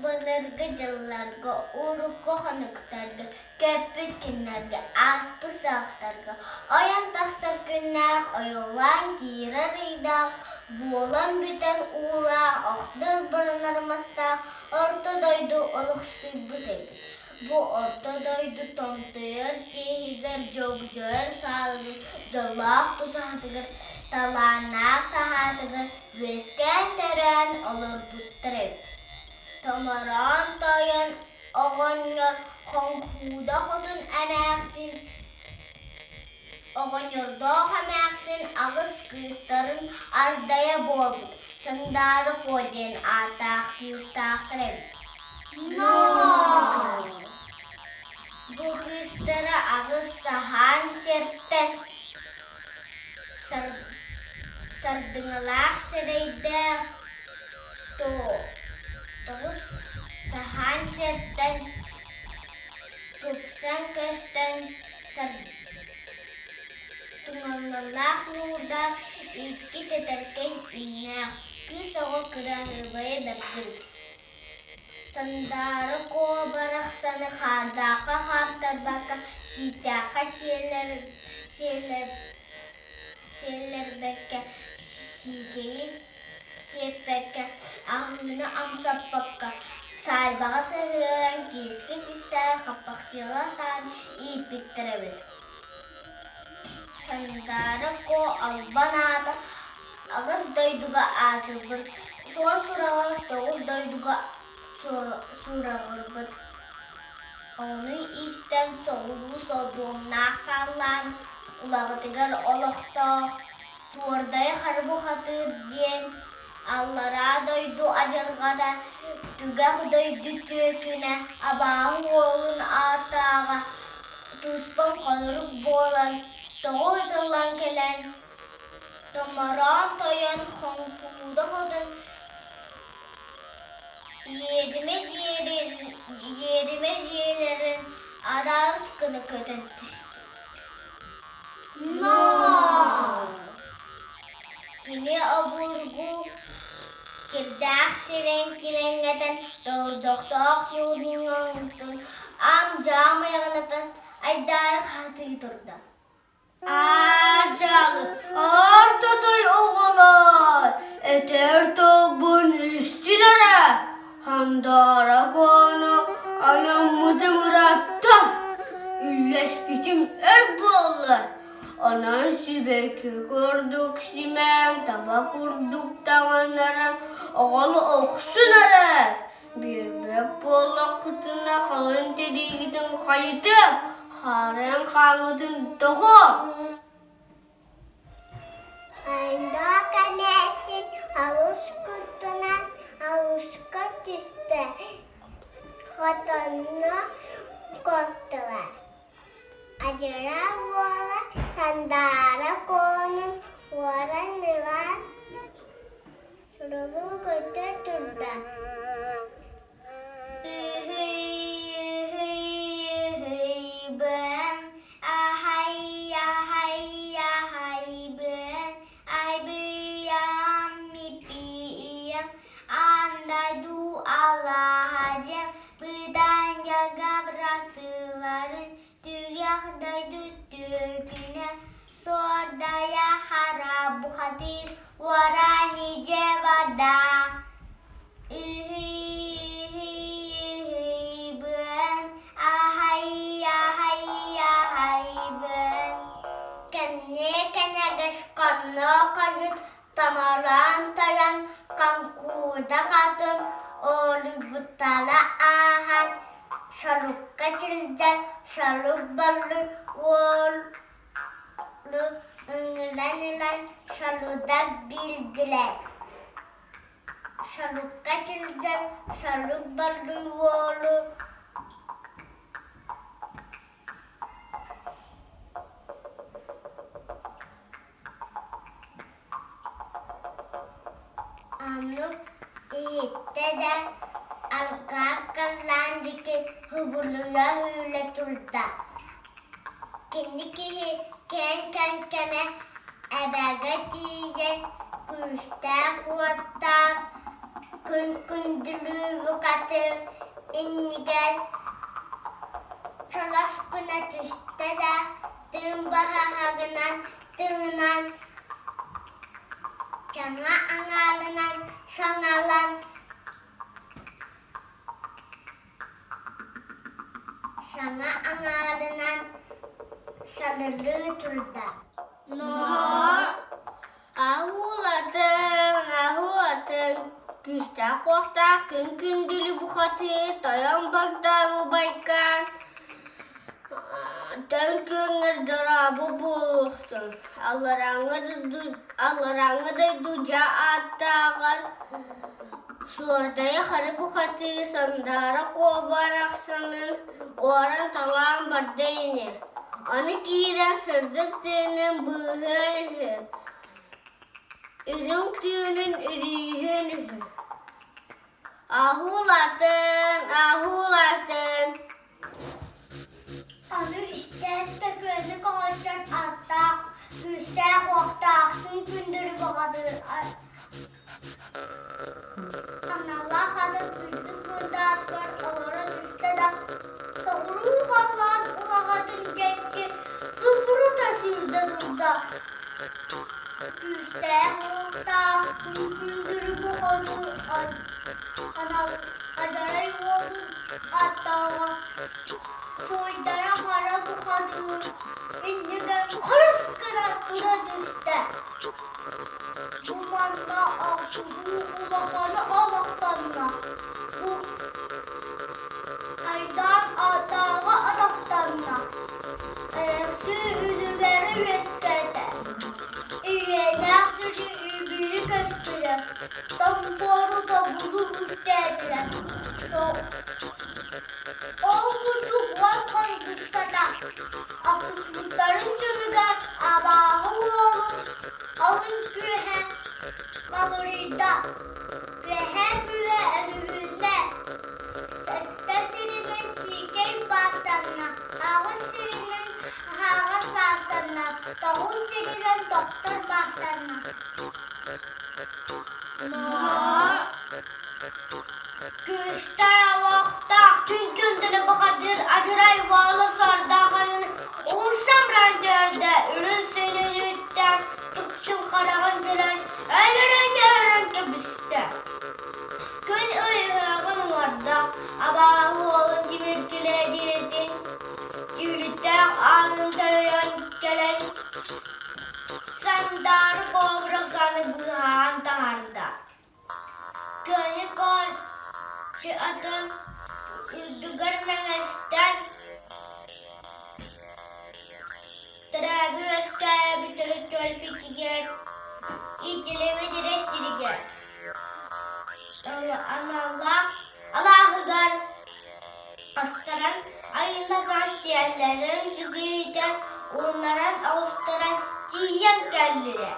Былыргы дьылларга, урукку хонуктарга, көппүт күннэргэ, ааспыт саҕахтарга ойон тахсар күннээх, ойуулаан киирэр ыйдаах, буолан бүтэр уулаах, охтор баранар мастаах орто дойду олохсуйбут эбит. Бу орто дойду томтойор тииһигэр, дьогдьойор саалыгар, дьоллоох тусаһатыгар, талааннаах таһаатыгар үөскээн-төрөөн олорбуттар эбит. Томороон тойон оҕонньор Хоҥхууда хотун эмээхсин оҕонньордоох эмээхсин аҕыс кыыстарын ардайа буолбут Сандаара Куо диэн ааттаах кыыстаахтар эбит. Но! Бу кыыстара аҕыс саһаан сиртэн сардыҥалаах сирэйдээх тоҕус саһаан сиртэн тупсан көстөн туҥаллалаах ньуурдаах икки тэтэркэй иҥнээх кыыс оҕо кыраһыабайа бэрт Сандаара Куо барахсаны хаардаахха хаамтарбакка, сииктээххэ сиэллэрбэккэ, сиикэйи сиэппэккэ, аһыыны амсаппакка, саайбаҕа сыһыаран киэскэ кистээн хаппахчылатаан ииппиттэр эбит. Сандаара Куо албан аата аҕыс дойдуга аатырбыт, суон сураҕа тоҕус дойдуга сураҕырбыт. Ону истэн соҕуруу содуомнаах хааллаан улаҕатыгар олохтоох Туордай Харбухатыыр диэн аллараа дойду адьырҕата, түгэх дойду түөкүнэ абааһы уолун ааттааҕа туспа холорук буолан тоҕо ытыллан кэлэн Томороон тойон Хоҥкууда хотун иэдимэ дьиэлэрин араас гына көтөн түстэ. Но! Кини обургу кирдээх сирин килэҥнэтэн, тордохтоох ньуурун аам-дьаам айаҕынатан айдаара хаһытыы турда. Аар-дьаалы, аар-татай оҕолор, этэр тылбын истин эрэ, Сандаара Куону анаммытым ыраатта, үллэспитим өр буолла, онон сибэкки курдук симээн, таба курдук таҥыннаран оҕону охсун эрэ, Биэрбэт буоллаххытына халыҥ тириигитин хайытыам, хаарыан хааҥҥытын тоҕо? Айдаак эмээхсин алыс куттанан алыска түстэ, хотонно куоттулар. Адьыраа уола Сандаара Куонун уоран ылан Сурулуу көтө турда Ыһый-ыһый-ыһыйбын, аһай-аһай-аһайбын, айбыйам миппием, андайду алаһадьым, быдан дьагабрастыларын түгэх дойду түөкүнэ Суордайа хара бухатыыр уоран-идьэ барда. Ыһый-ыһый-ыһыйбын, аһай-аһай-аһайбын. Кэмниэ кэнэҕэс хонно хойут томороон тойон Хоҥкууда хотун уолуйбуттара ааһан сорукка сылдьан сорук боллур уолу ыҥыран ылан сорудах биэрдилэр. Сорукка сылдьан сорук боллур уолу Аны иһиттэ да арҕаа халлаан диэки субулуйа сүүлэ турда. Кини киһи киэҥ кэҥкэмэ эбэгэ тиийэн күүстээх уоттаах. Күн күндүлүү букатыыр иннигэр чолос гына түстэ да, тыын баһаһагынан тыынан, саҥа аҥаарынан саҥалан саҥа аҥаарынан салылыы турда. Ноо, аһуулатын, аһуулатын, күүстээх-уохтаах күн күндүлү бухатыыр, тойон Богдан убайкаан, Төн күөҥҥэр дорообо буолуохтун, алларааҥҥы алларааҥҥы дойду дьа ааттааҕар Суордайа хары бухатыы Сандаара Куо барахсанын уоран-талаан барда ини, аны киирэн сырдык тыынын быыһыан үһү, үрүҥ тыынын үрүүһүөн үһү. Аһуулатын, аһуулатын Аны истээт да күөнү көҕөччөн аттаах, күүстээх-уохтаах күн күндүрү баҕатыыр Аналлаах атын үрдүк мындаатыгар олоро түстэ да, соҕуруу халлаан улаҕатын диэки субурута сүүрдэ турда. Күүстээх уохтаах күн күндүрү бухатыыр анал адьарай уолун аттааҕа суойдара хара бухатыыр иннигэр харыс гына тура түстэ. Бу манна охсуһуу улахана олохтонно. Бу айдаан атааҕа атахтанна. Өлөксүү үлүгэри үөскээтэ. Үйэлээх сири үбүлү көстүлэр. Томпору тобулу үктээтилэр. Ол курдук уон хонук устата охсуспуттарын түмүгэр абааһы уолун алын күөһэ балырыйда, үөһээ күүһэ өлүһүннэ, сэттэ сиринэн сиикэй баастанна, аҕыс сиринэн аһаҕас баастанна, тоҕус сиринэн тохтор баастанна. Күүстээх-уохтаах күн-күндүнү бухатыыр адьырай уола сордоох арыыны умсамран төрдө үрүн сүүнүнүттэн тупчун хараҕын дьөлөн өлөрөн-өһөрөн кэбистэ. Күн ый ыһыаҕын уҥуорда, абааһы уолун тимир килэдииритин түүлүттээх аанын тарыйан кэлэн Сандаары кобраканы быыһаан таһаарда. Көнү атын үрдүгэр мэҥэстэн төрөөбүт-үөскээбит төрүт түөлбүтүгэр иитиллибит эрэ сиригэр аналлаах алааһыгар астаран айыллаҕа сиэллэрин дьүгүйүтэн ууннаран оҕустаран тиийэн кэллилэр.